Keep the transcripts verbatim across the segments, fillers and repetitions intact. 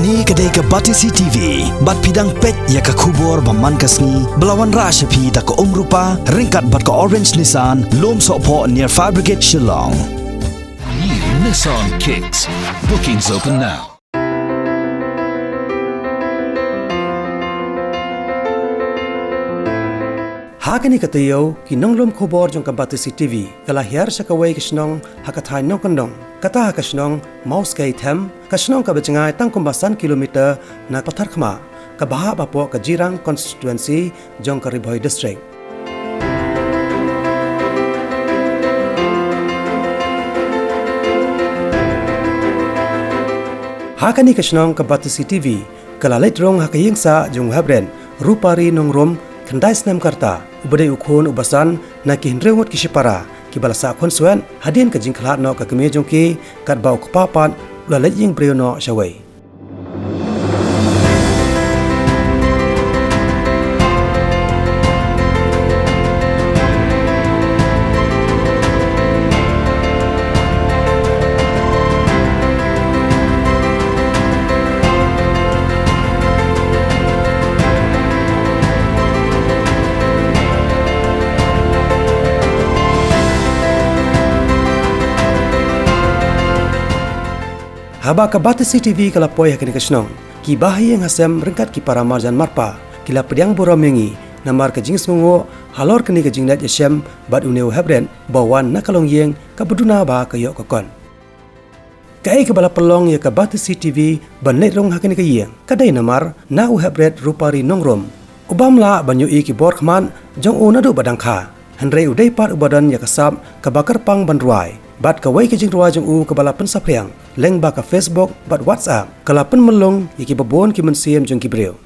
Kane ka dei ka Batesi T V, bad phi dang peit ïa ka khubor ba man ka sngi, ba la wanrah sha phi da ka Umrupa, ryngkat bad ka Orange Nissan, Lum Sohphoh near Fire Brigade Shillong. New Nissan Kicks. Bookings open now. Ha kane ka taïew, ki nonglum khubor jong ka Batesi T V ka la hiar sha kawei ka shnong ha ka thaiñ Nongkyndong, kata ha ka shnong Mawskei Them, ka shnong kaba jngai tang kumba san kilometer na Patharkhmah, kaba hap hapoh ka Jirang constituency jong ka Ri Bhoi District. Ha kane ka shnong ka Batesi T V ka la leit rung ha ka ïing sah jong u Hepbret Rupari Nongrum, khyndai snem ka rta, uba dei u khun uba san na ki hynriew ngut ki shipara kiba la sah khunswet hadien ka jingkhlad noh ka kmie jong ki, katba u kpa pat u la leit ïing briew noh shawei. Haba ka Batesi T V ka la poi ha kane ka shnong, ki bahaïing hasem ryngkat ki para marjan marpa ki la pdiang burom ïa ngi namar ka jingsngewnguh halor kane ka jingleit ïashem bad une u Hepbret ba wan na ka longïing kaba duna bha ka ïoh ka kot. Kaei kaba la pynlong ïa ka Batesi T V ban leit rung ha kane ka ïing ka dei namar na u Hepbret Rupari Nongrum, u bym lah ban ïohi ki bor khmat jong u naduh ba dang kha. Hynrei u dei pat uba don ïa ka sap kaba kyrpang ban rwai, bad kawei ka jingrwai jong u kaba la pynsaphriang lyngba ka Facebook bad WhatsApp ka la pynmyllung ïa kiba bun ki mynsiem jong ki briew.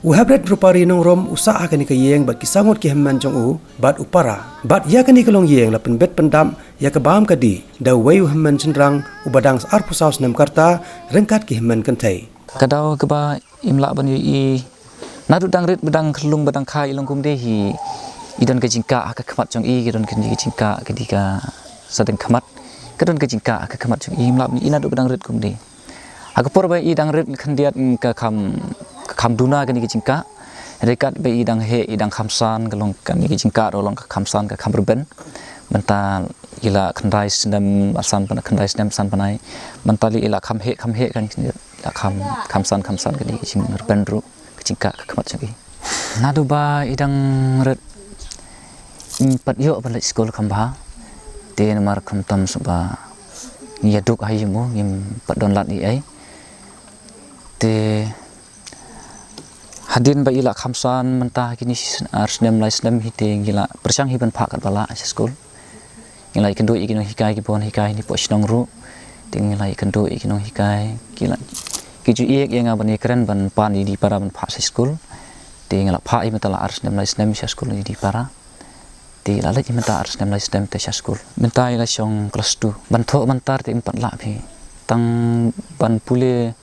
U Hepbret Rupari Nongrum u sah ha kane ka ïing bad ki saw ngut ki hynmen jong u bad u para. Bad ïa kane ka longïing la pynbit pyndap ïa ka bam ka dih da uwei u hynmen shynrang uba dang arphew saw snem ka rta ryngkat ki hynmen kynthei. Ka daw kaba im lah ban ïohi naduh dang rit ba dang khyllung ba dang kha i long kumne hi, i don ka jingkah ha ka khmat jong i, ka don ka jingkah ka dei ka sadeng khmat, ka don ka jingkah ha ka khmat jong i, im lah ban ïohi naduh ba dang rit kumne. Ha ka por ba i dang rit khyndiat ka kham, ka kham duna kane ka jingkah. Hynrei katba i dang heh, i dang kham san, ka long kane ka jingkah ruh long ka kham san, ka kham rben. Mynta i la khyndai snem, arsan bnai, khyndai snem san bnai. Mynta lei i la kham heh, kham heh kan, i la kham, kham san, kham san kane ka jingrben ruh ka jingkah ka khmat jong i. Naduh ba i dang rit im pat ïoh ban leit skul kham bha. Te namar khamtam shuh ba ngi ïaduk ha ïing mo, ngim pat don lad ei ei. Te hadien ba i la kham san mynta ha kine shi ar snem lai snem hi te ngi la pyrshang hi ban phah katba lah sha skul. Ngi la ïakynduh ïa ki nonghikai kiba wan hikai hangne hapoh shnong ruh. Te ngi la ïakynduh ïa ki nonghikai, ki la, ki ju ïeit ïa nga ban ïakren ban pan ïa i para ban phah sha skul. Te ngi la phah hi mynta la ar snem lai snem sha skul ïa i para. Te la leit hi mynta ar snem lai snem te sha skul. Mynta i la shong klas two. Ban thoh ban tar te im pat lah phi. Tang ban pule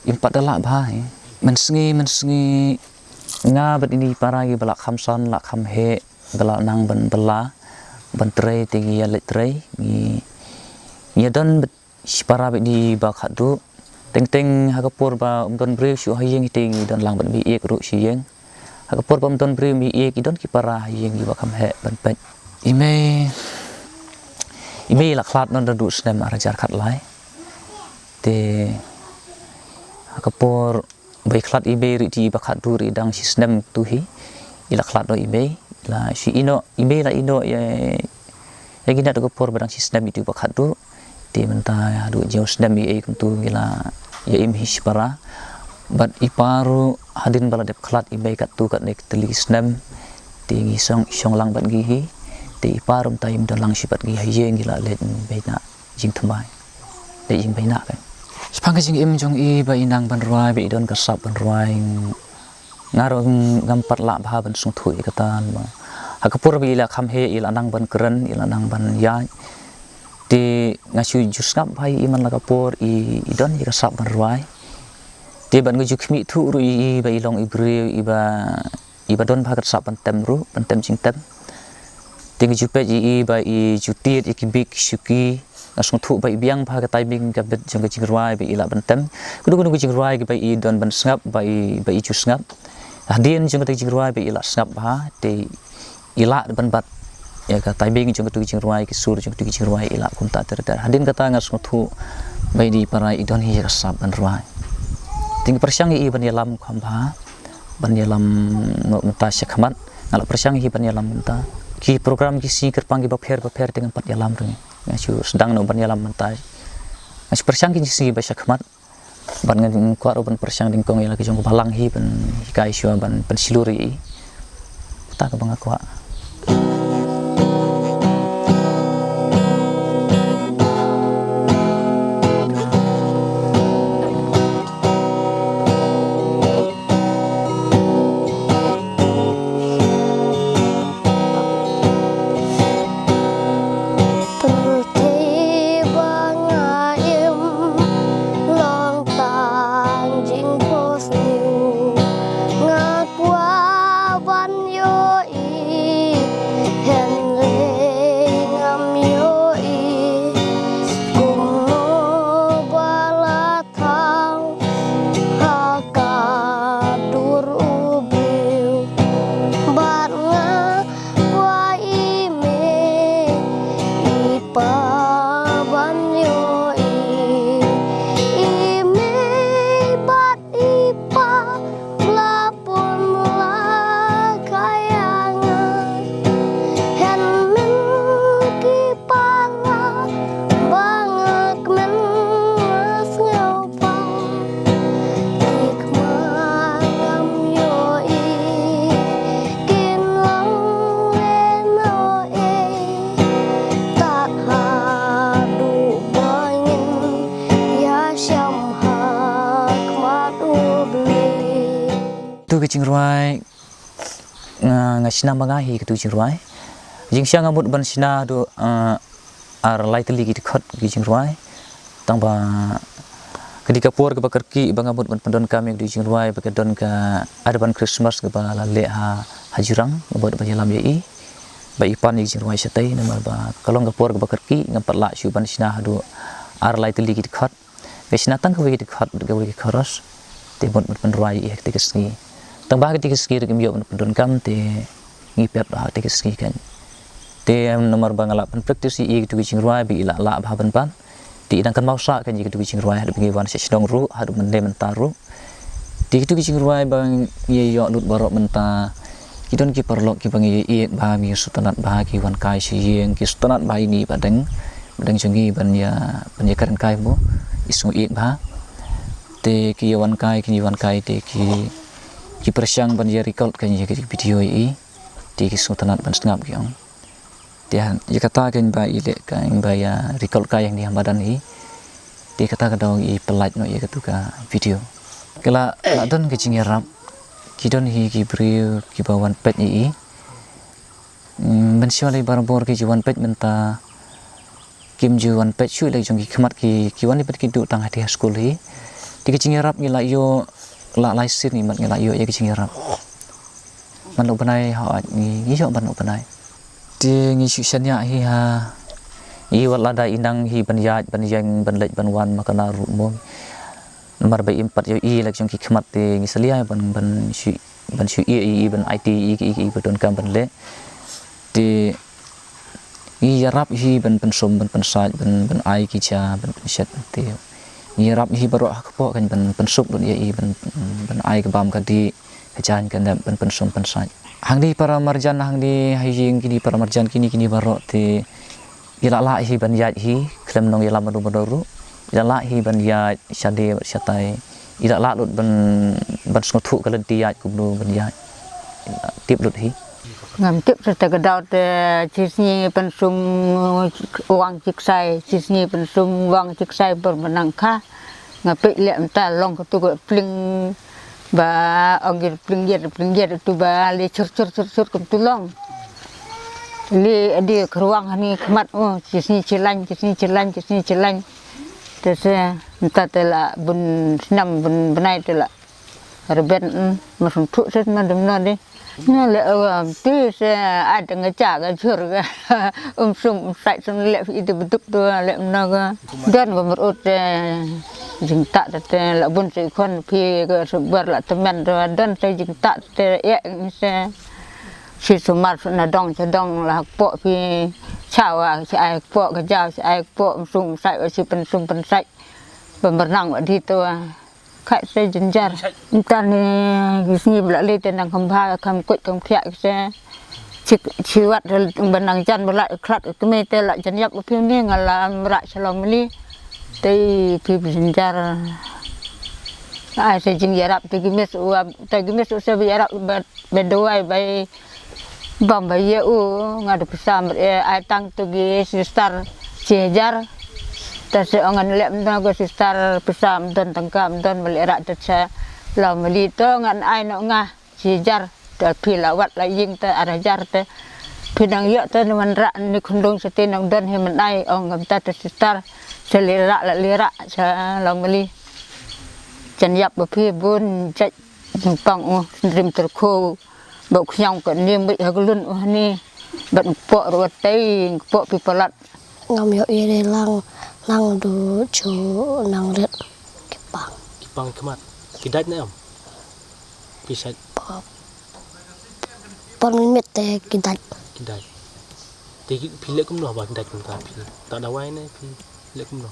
im pat da lah bha hi. Mynsngi, mynsngi nga bad ine i para kiba la kham san, la kham heh, ba la nang ban bylla, ban trei te ngi ïa leit trei, ngi, ngi ïa don bad shipara bad ine i ba khatduh. Teng teng ha ka por ba ym don briew shuh ha ïing hi te ngi don lang bad ine i ïeit ruh sha ïing. Ha ka por ba ym don briew ine i ïeit, ki don ki para ha ïing kiba kham heh ban peit. I mei, i mei i la khlad noh naduh snem ar hajar khatlai. Te ha ka por ba i khlad i mei ruh te i ba khatduh ruh i dang shi snem tu hi. I la khlad noh i mei, la shu ïeh noh, i mei la ïeh noh ïa, ïa ngi naduh ka por ba dang shi snem i tu i ba khatduh. Te mynta haduh hynñiew snem i ei kumtu ngi la ïa im hi shipara. Bad i pa ruh hadien ba la dep khlad i mei katto katne ka tylli ki snem. Te ngi shong, shong lang bad ngi hi. Te i pa ruh mynta im don lang shi bad ngi ha ïing, ngi la leit beit na jingthymmai. Leit ïing beit na ka. Shaphang ka jingim jong i ba i nang ban rwai, ba i don ka sap ban rwai, nga ruh ngam pat lah bha ban sngewthuh ïa kata namar ha ka por ba i la kham heh i la nang ban kren, i la nang ban ïaid. Te nga shu ju sngap bha ïa i man la ka por i, i don ïa ka sap ban rwai. Te bad nga ju khmih thuh ruh ïa i ba i long i briew i ba, i ba don bha ka sap ban tem ruh, ban tem jingtem. Te nga ju peit ïa i ba i ju tied ïa ki bik ki shuki. Nga sngewthuh ba i biang bha ka timing ka bit jong ka jingrwai ba i lah ban tem. Kano kano ka jingrwai kaba i don ban sngap ba i, ba i ju sngap. Hadien jong kata ka jingrwai ba i lah sngap bha te i lah ban bat ïa ka timing jong katu ka jingrwai, ki sur jong katu ka jingrwai i lah kumta ter ter. Hadien kata nga sngewthuh ba i dei para i don hi ïa ka sap ban rwai. Te nga pyrshang ïa i ban ïalam kham bha, ban ïalam noh mynta sha khmat. Nga la pyrshang ïa i ban ïalam mynta. Ki program ki sngi kyrpang kiba pher ba pher te ngam pat ïalam ruh. Nga shu sdang noh ban ïalam mynta. Nga shu pyrshang ki sngi ba sha khmat. Bad ngan kwah ruh ban pyrshang nyngkong ïa la ki jong ka balang hi ban hikai shuwa ban pynshlur ïa i. Kata kaba nga kwah. Pyrthei ba nga im long tang jingphohsniew, nga kwah ban ïohi, hynrei ngam ïohi kumno ba la thaw ha ka dur u briew. Bad nga kwah i mei i pa ban ïohi, i mei bad i pa la pun la kha ïa nga. Hynmen ki para ba nga kmen nga sngewbha. Ki khmat ngam ïohi kin long lehnohei. Tad haduh ba ngin ïashem ha khmat U Blei. Tu ka jingrwai nga, nga shna ma nga hi katu ka jingrwai. Jingshisha nga mut ban shna haduh, ah, ar lai tylli ki dkhot ki jingrwai. Tang ba ka dei ka por kaba kyrkieh ba nga mut ban pyndonkam ïa katu ka jingrwai ba ka don ka Advance Christmas kaba la leh ha, ha Jirang, nga mut ban ïalam ïa i ba i pan ïa ka jingrwai shatei, namar ba ka long ka por kaba kyrkieh, ngam pat lah shuh ban shna haduh ar lai tylli ki dkhot. Nga shna tang kawei ka dkhot bad kawei ka chorus. Te mut ban pynrwai ïa i ha katei ka sngi. Tang ba ha katei ka sngi ruh kim ïoh ban pyndonkam te ngi pep ha katei ka sngi kan. Te namar ba nga lah pynpractice ïa i katu ka jingrwai ba i lah lah bha ban pan. Te i dang kynmaw sah kan ïa katu ka jingrwai haduh ba ngi wan sha shnong ruh, haduh mynne mynta ruh. Te katu ka jingrwai ba ngi ïoh lut baroh mynta, ki don ki paralok kiba ngi ïeit bha, ngi sngewtynnat bha, ki wan kai sha ïing, ki sngewtynnat bha ïa ngi ba dang, ba dang jong ngi ban ïa, ban ïa kren kai mo, ki sngew ïeit bha. Te ki ïa wan kai, ki ïa wan kai te ki, ki pyrshang ban ïa record kan ïa ki video ïa i. Te ki sngewtynnat ban sngap ki ong. Te ïa kata kan ba i leh kan ba ïa record kai ïa ngi ha madan hi. Te kata ka daw i pynlait noh ïa katu ka video. Ka la, la don ka jingïarap. Ki don hi ki briew kiba wan peit ïa i. Mm, mynshuwa lei barabor ki ju wan peit mynta. Kim ju wan peit shuh lei jong ki khmat ki, ki wan ïa peit ki duh tang ha ti ha skul hi. Te ka jingïarap ngi la ïoh la lai sien ngi mat ngi la ïoh ïa ka jingïarap. Ban lah u bnai ha ngi, ngi ïoh ban lah u bnai. Te ngi shu shaniah hi ha. Ngi wat lada i nang hi ban ïaid, ban ïeng, ban leit, ban wan ma ka na ruh mo. Namar ba im pat ïoh i lek jong ki khmat te ngi salia ban, ban shu, ban shu ïa i, i ban aiti i, i, i, i ba donkam ban leh. Te ngi ïarap hi ban pynsum, ban pynsaid, ban, ban ai ki ja, ban pynshet te. Ngi ïarap hi baroh ha kpoh kan ban pynsuk lut ïa i ban, ban ai ka bam ka dih, ka jaiñ ka nep ban pynsum pynsaid. Hangne para marjan, hangne ha ïing kine para marjan kine, kine baroh te i la lah hi ban ïaid hi, khlem nongïalam mano mano ruh. I la lah hi ban ïaid shadei shatai. I la lah lut ban, ban sngewthuh ka lynti ïaid kumno ban ïaid. Tip lut hi. Ngam tip te ka daw te shisngi pynsum wang shiksai, shisngi pynsum wang shiksai por mynta ka. Nga peit leh mynta long katu ka pling ba ong ki pling ïa, pling ïa tu ba leh chur chur chur chur kumtu long. Li adi kyrwang hani khmat u, chi sngi chi lain, chi sngi chi lain, chi sngi chi lain. Te se, mynta te la bun snem bun bnai te la rben, mm, ma sum thu se ma dum no di. Nga le, uh, ti se, ai te nga cha ka jur ka. Um sum, um sai sum le phi di beduk tu le mno ka. Don ka merut te jingta te la bun se khon phi ka subar la temen tu don se jingta te ya se. Si sumar su na dong cha dong la hak po phi chawa si ai po ka jaw si ai po um sum um sai wa si pen sum pen sai. Ba mernang wa di tu. Khat se jynjar. Mynta ne ki sngi ba la leit te nang kham bha kham kuit kham khiah ki se. Chi, chi wat ba nang jan ba la khlad ka kmie te la jan ïap ba phi ne nga la mrah sha Lawmali. Te phi ba jynjar. Ai se jingïarap te ki mes u, te ki mes u se ba ïarap ba, ba dawai ba bam ba ïa u, nga da pisa mreh ai tang tu ki sister chi hajar. Ta se ong ngan leh mno ka sister pisa mdon tangka mdon ba leh rah ta cha Lawmali to ngan ai noh nga chi hajar. Ta phi la wat la ïing ta ar hajar ta. Phi nang ïoh ta ni man rah ni khundung sati nang don hi man ai ong ngam ta ta sister. Sa leh rah la leh rah cha Lawmali. Jan ïap ba phi bun jait. Pang u sendrim terko. Ba u khñiang ka ni mrit ha glun u hani. Bat ngpok ruat tei ngpok pi palat. Ngam ïoh ïa re lang nang du chu nang rit. Ki pang. Ki pang ki khmat. Ki dait ne em? Phi sait. Pop. Pon mit te ki dait. Ki dait. Te ki phi leh kumno ba ki dait kumta phi. Ta dawai ne phi leh kumno.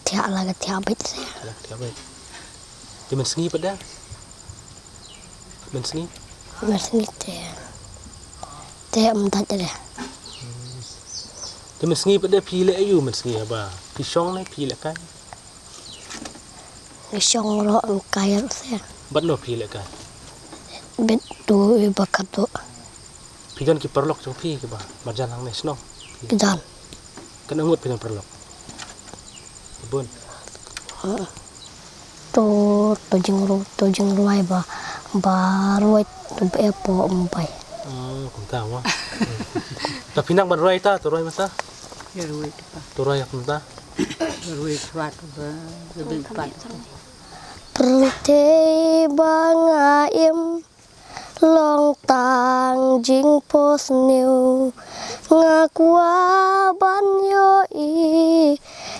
Thiah la ka thiah beit se. Thiah la ka thiah beit. Te mynsngi pat da? Mynsngi? Mynsngi te. Te ym dait re. Te mynsngi pat da phi leh aïu mynsngi haba? Phi shong ne phi leh kai? Phi shong ro ym kai se. Bad no phi leh kai? Bad tu i ba katu. Phi don ki paralok jong phi kiba marjan hangne shnong? Phi don. Katno ngut phi don paralok? Bun. To, to jingru, to jingrwai ba, ba rwai to ba e po mbai. Oh, kumta wa. Ta phi nang ban rwai ta, to rwai mata? Ya rwai ta pa. To rwai kumta? Ya rwai swat ba, ya bi pat. Pyrthei ba nga im long tang jingpos niu nga kwah ban ïohi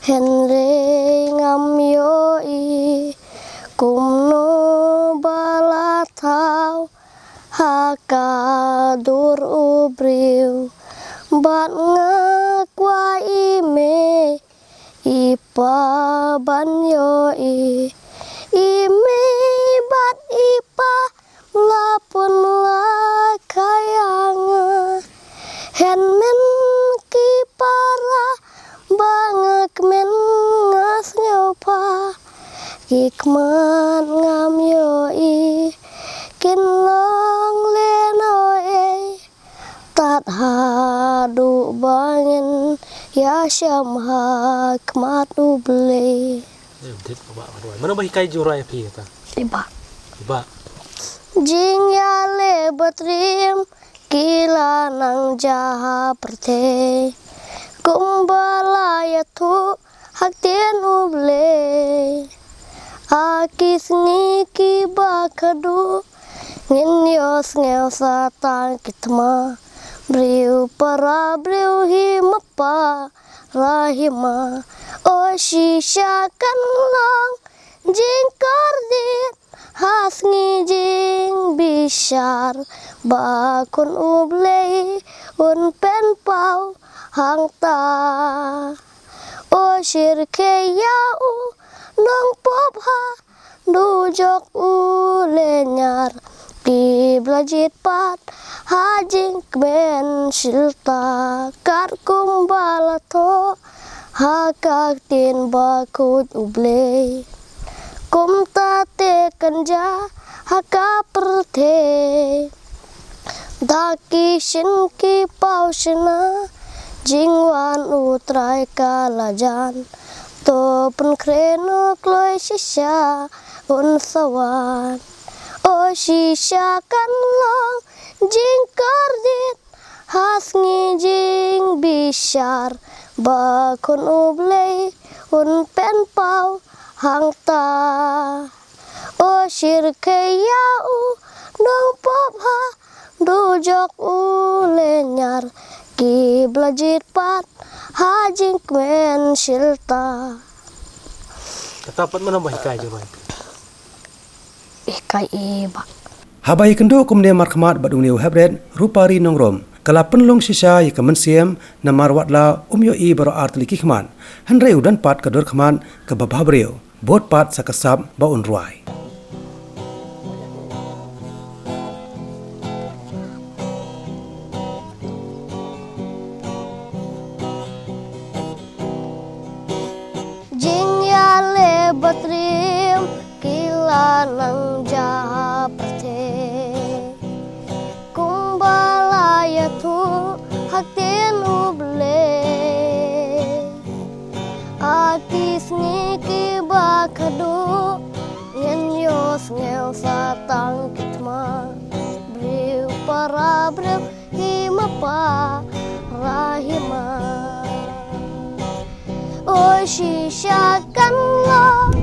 hynrei ngam ïohi kumno ba la thaw ha ka dur u briew bad nga kwah i mei i pa ban ïohi i mei bad i pa la pun la khaïa nga. Hynmen ki para ba nga kmen nga sngewpha ki khmat ngam ïohi kin long lehnohei. Tad haduh ba ngin ïashem ha khmat U Blei. Mano ba hikai jingrwai ïa phi ta? I bah. I bah. Jingïaleh batrim ki la nang jia ha pyrthei kumba la ïathuh ha ktien U Blei. Ha ki sngi kiba khadduh ngin ïohsngew sa tang ki thma. Briew para briew hima para hima. O shisha kan long jingkordit ha sngi jingbishar ba Khun U Blei un pynpaw hangta. O shyrkhei ïa u nongpop ha dujok u lehñiar. Ki ba la jied pat ha jingkmen shilta katkum ba la thoh ha ka ktien bakhuid U Blei. Kumta te kan jia ha ka pyrthei. Da ki shin ki paw shna jingwan U Trai ka la jan. To pynkhreh noh kloi shisha un sa wan. O shisha kan long Ha sngi jingbishar ba khun U Blei un pynpaw hangta. O shyrkhei ïa u nongpop ha dujok u lynñiar, ki ba la jied pat ha jingkmen shilta. Kata pat mano ba hikai jong Roy? Hikai i ba. Haba ïakynduh kumne markhmat bad une u hepdeng Rupari Nongrum, ka la pynlong shisha ïa ka mynsiem namar watla um ïohi baroh artylli ki khmat, hynrei u don pat ka dur khmat kaba bhabriew, bud pat sa ka sap ba un rwai. Jingïaleh ba triem ki la nang jia ha pyrthei, kumba la ïathuh ha ktien U Blei. Ha ki sngi kiba khadduh ngin ïohsngew sa tang ki thma, briew para briew, hima para hima. O shisha kan long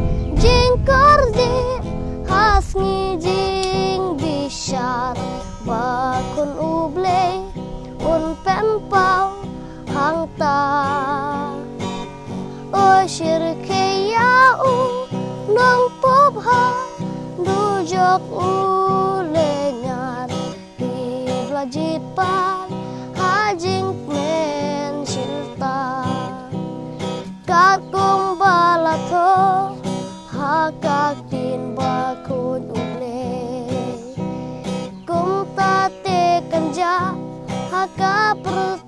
jingkordit ha sngi jingbishar ba khun U Blei un pynpaw hangta. O shyrkhei ïa u nongpop ha dujok u lynñiar, ki ba la jied pat ha jingkmen shilta. Katkum ba la thoh ha ka ktien bakhuid U Blei, kumta te kan jia ha ka pyrthei.